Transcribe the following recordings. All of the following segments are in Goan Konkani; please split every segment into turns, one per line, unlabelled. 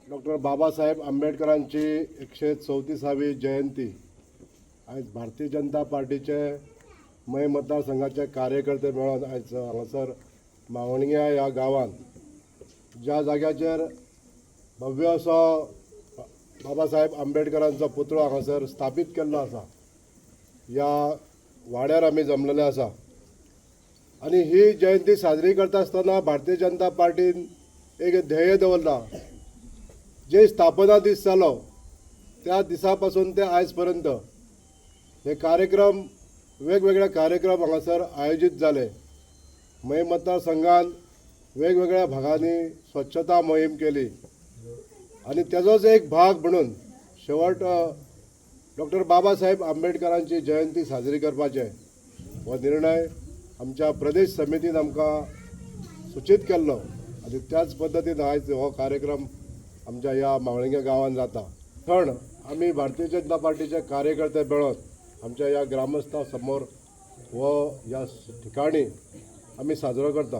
डॉक्टर बाबासाहेब आंबेडकरांची 134वी जयंती आयज भारतीय जनता पार्टीचे मये मतदारसंघाचे कार्यकर्ते मेळोन आयज हांगासर मावणग्या ह्या गांवांत, ज्या जाग्याचेर भव्य असो बाबासाहेब आंबेडकरांचो पुतळो हांगासर स्थापीत केल्लो आसा, ह्या वाड्यार आमी जमलेले आसा. आनी ही जयंती साजरी करता आसतना भारतीय जनता पार्टीन एक ध्येय दवरला. जे स्थापना दीस जालो त्या दिसा पासून ते आयज पर्यंत हे कार्यक्रम, वेगवेगळे कार्यक्रम हांगासर आयोजीत जाले. मये मतदारसंघात वेगवेगळ्या भागांनी स्वच्छता मोहीम केली आनी तेजोच एक भाग म्हणून शेवट डॉक्टर बाबासाहेब आंबेडकरांची जयंती साजरी करपाचे हो निर्णय आमच्या प्रदेश समितीन आमकां सुचीत केल्लो आनी त्याच पद्दतीन आयज हो कार्यक्रम आमच्या ह्या मावळिंगे गांवांत जाता. पण आमी भारतीय जनता पार्टीचे कार्यकर्ते मेळोन आमच्या ह्या ग्रामस्था समोर हो ह्या ठिकाणी आमी साजरो करता.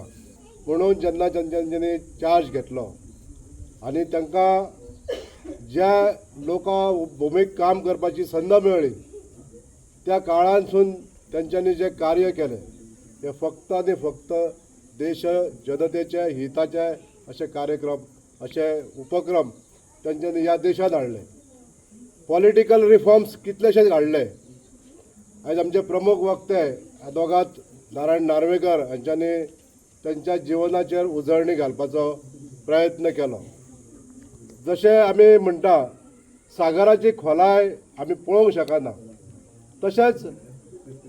म्हणून जेन्ना तेंच्यांनी चार्ज घेतलो आनी तांकां ज्या लोकां भुमीक काम करपाची संद मेळ्ळी, त्या काळांतसून तेंच्यांनी जें कार्य केलें हें फक्त आनी फक्त देश जनतेच्या हिताचे अशे कार्यक्रम, अशे उपक्रम तेंच्यांनी ह्या देशांत हाडले. पॉलिटिकल रिफॉर्म्स कितलेशेच हाडले. आयज आमचे प्रमुख वक्ते आदवोगाद नारायण नार्वेकर हांच्यांनी तेंच्या जिवनाचेर उजळणी घालपाचो प्रयत्न केलो. जशें आमी म्हणटा, सागराची खोलाय आमी पळोवंक शकना, तशेंच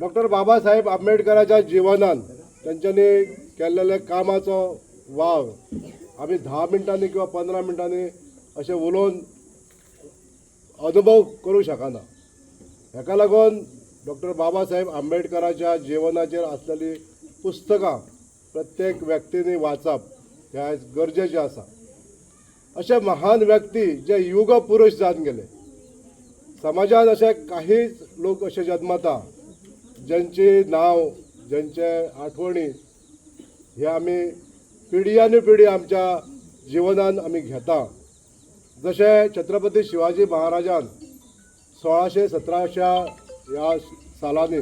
डॉक्टर बाबासाहेब आंबेडकराच्या जिवनान तेंच्यांनी केल्लेल्या कामाचो वावर आमी 10 मिनटांनी किंवा 15 मिनटांनी अशें उलोवन अनुभव करूंक शकना. हाका लागून डॉक्टर बाबासाहेब आंबेडकराच्या जिवनाचेर आसलेली पुस्तकां प्रत्येक व्यक्तींनी वाचप हें आयज गरजेचें आसा. अशे महान व्यक्ती जे युग पुरुष जावन गेले. समाजात अशे काहीच लोक अशे जन्मता ज्यांची नाव, ज्यांचे आठवणी हे आमी पिढयान पिढी आमच्या जिवनान आमी घेता. जशें छत्रपती शिवाजी महाराजान 1617च्या ह्या सालांनी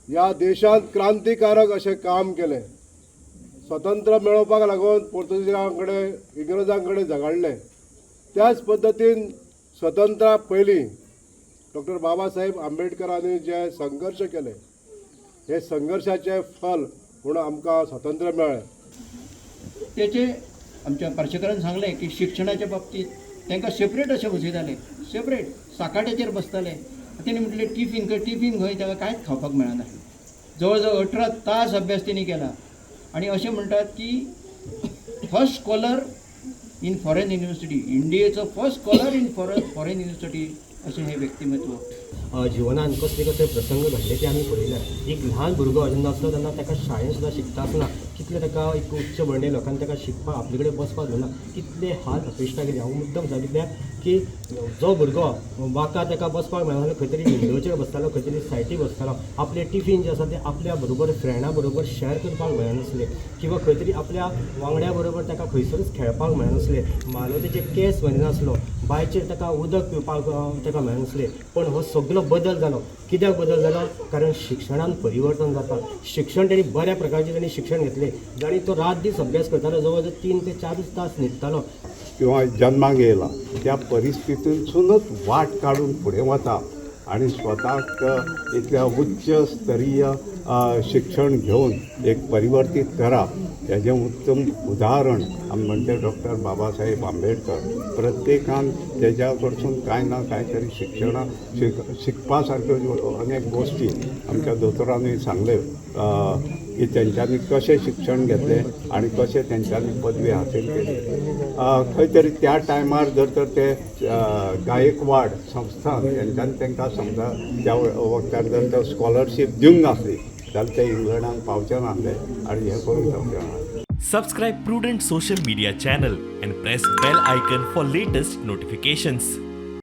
ह्या देशांत क्रांतिकारक अशें काम केलें. स्वतंत्र मेळोवपाक लागून पोर्तुगीजां कडेन, इंग्रजां कडेन झगडले. त्याच पद्दतीन स्वतंत्रा पयलीं डॉक्टर बाबासाहेब आंबेडकरांनी जे संघर्श केले, हे संघर्शाचे फल म्हणून आमकां स्वातंत्र्य मेळ्ळें.
तेचे आमच्या पार्शेकारान सांगलें की शिक्षणाच्या बाबतीत तांकां सेपरेट अशें बसयताले, सेपरेट साकाट्याचेर बसताले. तेणी म्हटलें, टिफीन खंय, टिफीन खंय, ताका कांयच खावपाक मेळना. जवळ जवळ 18 तास अभ्यास तेणी केला आनी अशें म्हणटात की first scholar in foreign university, इंडियेचो first scholar in foreign university अशें हें व्यक्तिमत्व.
जिवनान कसले कसले प्रसंग घडले ते आमी पळयल्या. एक ल्हान भुरगो जेन्ना आसलो तेन्ना ताका शाळेंत सुद्दां शिकता आसतना कितले ताका एक उच्च वर्णीय लोकांनी ताका शिकपाक आपले कडेन बसपाक दिना, कितले हाल अपेश्टा केली. हांव मुद्दम सांगितलें की जो भुरगो वाकार ताका बसपाक मेळना जाल्यार खंय तरी विंडोचेर बसतालो, खंय तरी सायडीक बसतालो. आपलें टिफीन जें आसा तें आपल्या बरोबर, फ्रेंडा बरोबर शेअर करपाक मेळनासलें किंवा खंय तरी आपल्या वांगड्या बरोबर ताका खंयसरूच खेळपाक मेळनासलें. मानवतेचे केंस व्हरिनासलो, बांयचेर ताका उदक पिवपाक ताका मेळनासलें. पण हो सगलो बदल जालो. कित्याक बदल जालो? कारण शिक्षणान परिवर्तन जाता. शिक्षण तेणी बऱ्या प्रकारचें तेणी शिक्षण घेतलें आनी तो रात दीस अभ्यास करतालो, जवळ जवळ 3 ते 4च तास न्हिदतालो.
किंवा जन्माक येयला त्या परिस्थितींतसूनच वाट काडून फुडें वता आनी स्वताक इतल्या उच्च स्तरीय शिक्षण घेवन एक परिवर्तीत करप, हेजें उत्तम उदाहरण आमी म्हणचे डॉक्टर बाबासाहेब आंबेडकर. प्रत्येकान तेज्या कडसून कांय ना कांय तरी शिक्षणा शिकपा सारक्यो ज्यो अनेक गोश्टी आमच्या दोतोरांनी सांगल्यो की तेंच्यांनी कशें शिक्षण घेतलें आनी कशें तेंच्यांनी पदवी हासील केली. खंय तरी त्या टायमार जर तर ते गायकवाड संस्थान तेंच्यांनी तांकां समजा त्या वखतार जर तर स्कॉलरशीप दिवंक नासली जाल्यार ते इंग्लंडान पावचे नासले आनी हें करूंक शकचे नासले.
Subscribe Prudent Social Media channel and press bell icon for latest notifications.